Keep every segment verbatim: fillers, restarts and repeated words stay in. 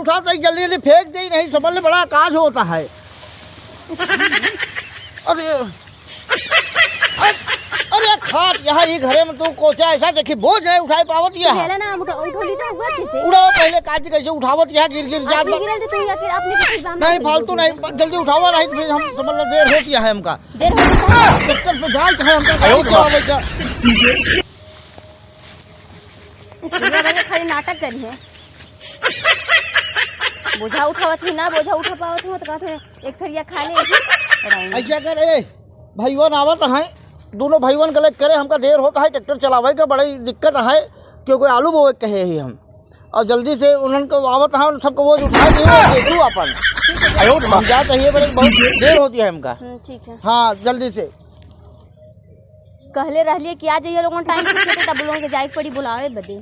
उठा तो जल्दी जल्दी फेंक दे, नहीं समझ ले बड़ा काज होता है। अरे, अरे, अरे खात यहाँ ही घरे में तू कोचा ऐसा देखी बोझ नहीं उठाए पावत यह। पहले ना उठा, उठा ली तो हुआ कैसे? उड़ाओ पहले काज कैसे उठावत यहाँ गिर गिर जात आपने बा। गिरल तो तू या फिर आपने किसी बाम नहीं, नहीं फालतू नहीं, जल्दी उठावा नहीं तो फिर हम समझ लो देर होती है हमका। देर हो गई। चक्कर पे जाए चाहे हमका गाड़ी चलावे का। ये बड़े खाली नाटक करी है। बोझा उठावत ही ना, बोझा उठा पावत ही, तो कहत है, "एक थरिया खा ले, ऐसे कराएंगे।" ऐसा कर, ए, भइवन आवत हैं, दोनों भइवन के लेके करे, हमका देर होता है, ट्रैक्टर चलावे के बड़ी दिक्कत है, क्योंकि आलू बोए के कहे ही हम। और जल्दी से उन्हन को आवत हैं, उन सबको वो उठा दिए और देखू अपन। ठीक है, हम जात है, ये बड़े बहुत देर होती है हमका। हम्म, ठीक है। हाँ, जल्दी से। कहले रहलिए कि आ जाइए लोगन टाइम से खेते, तब लोगन के जाए के पड़ी बुलावे बदे।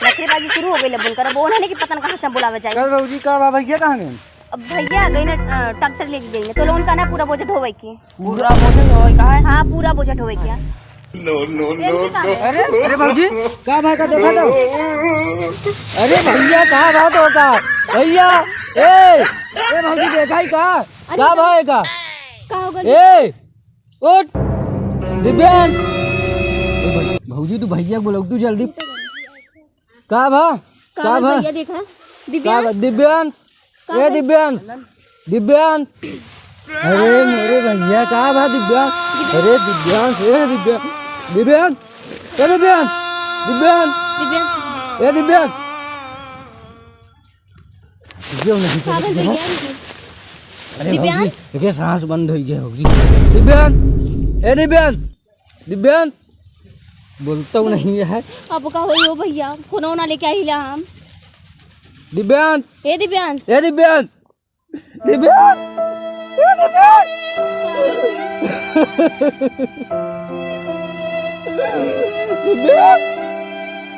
नखरेबाजी शुरू हो गई अब उनकर, अब उन्होंने की पता न कहाँ से हम बुलावे जाए। कल भौजी का बा भैया कहाँ गए? अब भैया गई ना, अ, ट्रैक्टर लेके गई ना, तो लोगन का ना पूरा बोझा ढोवे के। पूरा बोझा ढोवे का है? हाँ, पूरा बोझा ढोवे के। No, no, no, no। अरे, अरे भौजी, का भाई का देखा था? अरे भैया, का बात होता? भैया, ए, ए भौजी, देखा ही का? अरे का भाई का? का हो गया? ए, उठ, दिव्यांश। ए, भौ-, भौजी, तू भैया को बुलाओ, तू जल्दी। का भा? का का भा? भैया देखा? का दिव्यांश? भा? दिव्यांश? का ए, भा? दिव्यांश। दिव्यांश। अरे, मोरे भैया, का भा, दिव्यांश? अरे, दिव्यांश, ए, दिव्यांश। दिव्यांश। ए, दिव्यांश। दिव्यांश। दिव्यांश। ए, दिव्यांश। क्यों नहीं का भइल करती है? भैया? अरे दिव्यांश? भौजी, एके सांस बंद हो गया होगी। दिव्यांश, ए दिव्यांश, दिव्यांश, बोलता हूँ नहीं है। अब का होई हो भैया, फोनो ना लेके आई ला हम। दिव्यांश, ए दिव्यांश। ए दिव्यांश, दिव्यांश, ए दिव्यांश। दिव्यांश।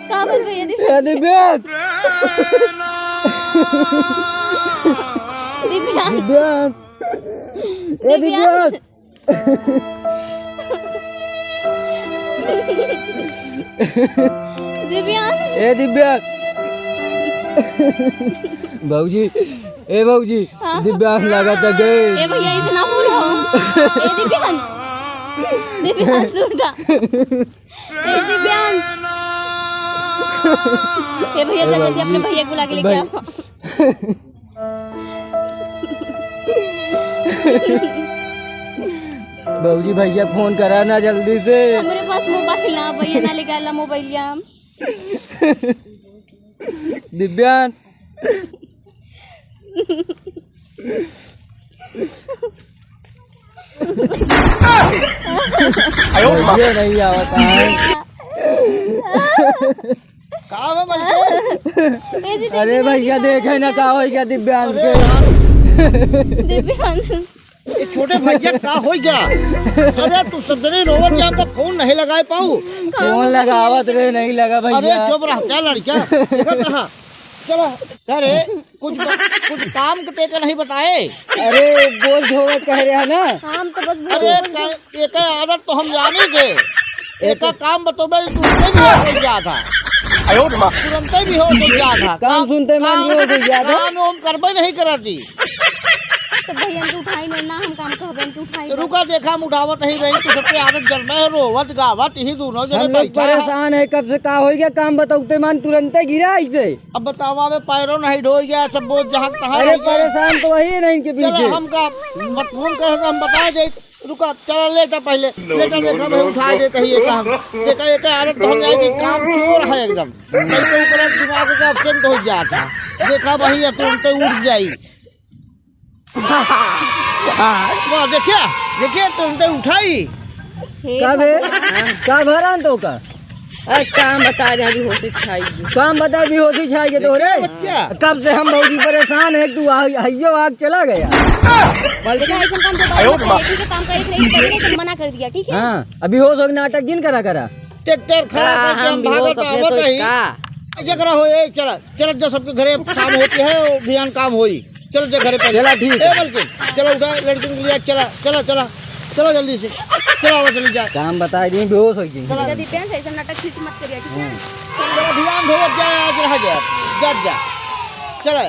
का भइल भैया, दिव्यांश? ए दिव्यांश। दिव्यांश। दिव्यांश। ए दिव्यांश। दिव्यांश। दिव्यांश। ए दिव्यांश। भौजी, ए भौजी, हाँ। दिव्यांश लागत है गए। ए भैया, इतना बोलो। ए दिव्यांश। दिव्यांश, उठा। ए दिव्यांश। ए भैया, ए जल्दी, जल्दी अपने भौजी। भैया को बुला के लेके भाई। आओ। भौजी, भैया फोन करा ना जल्दी से। हमरे पास मोबाइल ना, भैया ना लेके आला मोबाइल हम। दिव्यांश। आयो माँ। ये नहीं आवता है। का बा बलके? ए जी, अरे देखिए ना, भैया, देखे ना का होई क्या दिव्यांश अरे के। यार। दिव्यांश। ये छोटे भैया का होई क्या? अरे तू सब जने रोवत जा, हमका फोन नहीं लगाए पाऊ। फोन लगावत रे, नहीं लगा भैया। अरे चुप रह, क्या लड़का? देखा कहाँ? चला, अरे कुछ ब-, कुछ काम के तेका नहीं बताए। अरे बोझ ढोवत कह रहा ना। काम तो बस अरे बोझ का-, एका आदत तो हम जानी जे। एका काम बतौबे तुरंते बेहोश हो जात है। आयो रे माँ। तुरंते बेहोश हो जात है। काम सुनते में बेहोश हो जात है। काम हम करबे नहीं करती। तो भैया तू उठाई नहीं ना, हम काम कहबे तू उठाई तो नहीं। रुका देखा, हम उठावत ही रही, तो सबके आदत जन्मे है, रोवत गावत ही दोनों जने हम लोग बैठा है। परेशान है, कब से का हो गया, काम बतौते मान तुरंते गिरा ऐसे। अब बतावा, अबे पैरों नहीं ढोई गया, सब बोझ जहाँ तहाँ अरे रह गया। परेशान तो वही है ना इनके पीछे। चला, हमका मत फोन करे तो हम बता दे। रुका, चला लेटा पहले, लेटा देखा मैं उठा देता ही ये काम। देखा, ये का आदत तो हम जाए कि काम चोर है एकदम। कहीं के ऊपर दिमाग का absent हो जाता। देखा वही है, तुरंत उठ जाई। वाह, देखिया, देखिया, तुरंते उठाई। हे का बे? भगवान। का भरान तो का? अरे काम बता रहे हैं, अभी होशी छाई गई। काम बता, अभी होशी छाई गई तो रे। देखिया बच्चा। कब से हम भौजी परेशान है, तू आ-, हइयो आग चला गया। बल्कि देखा, ऐसा काम दोबारा मत करिए, ठीक है? काम का एक रईस करेंगे तो मना कर दिया, ठीक है? हाँ, अभी होश हो नाटक जिन करा करा। ट्रैक्टर खड़ा हाँ, करके हम हम भी हो भागत सकते आवत तो ही। का? जकरा हो, ए, चला, चला जा सबके घरे, शाम होती है, बिहान काम होई। चलो जा घरे पहले। चला, ठीक ए, है। बल्कि, चला उठा, लड़किन के लिए, चला, चला, चला, चला जल्दी से। चला, आवा, चली जा। काम बताई दी, बेहोश हो गई। चला। दादा दीपेंद्र, ऐसा नाटक फिर से मत करिए, ठीक है? चला, बिहान धोवत जा, आज रह जा। जा, जा। चला।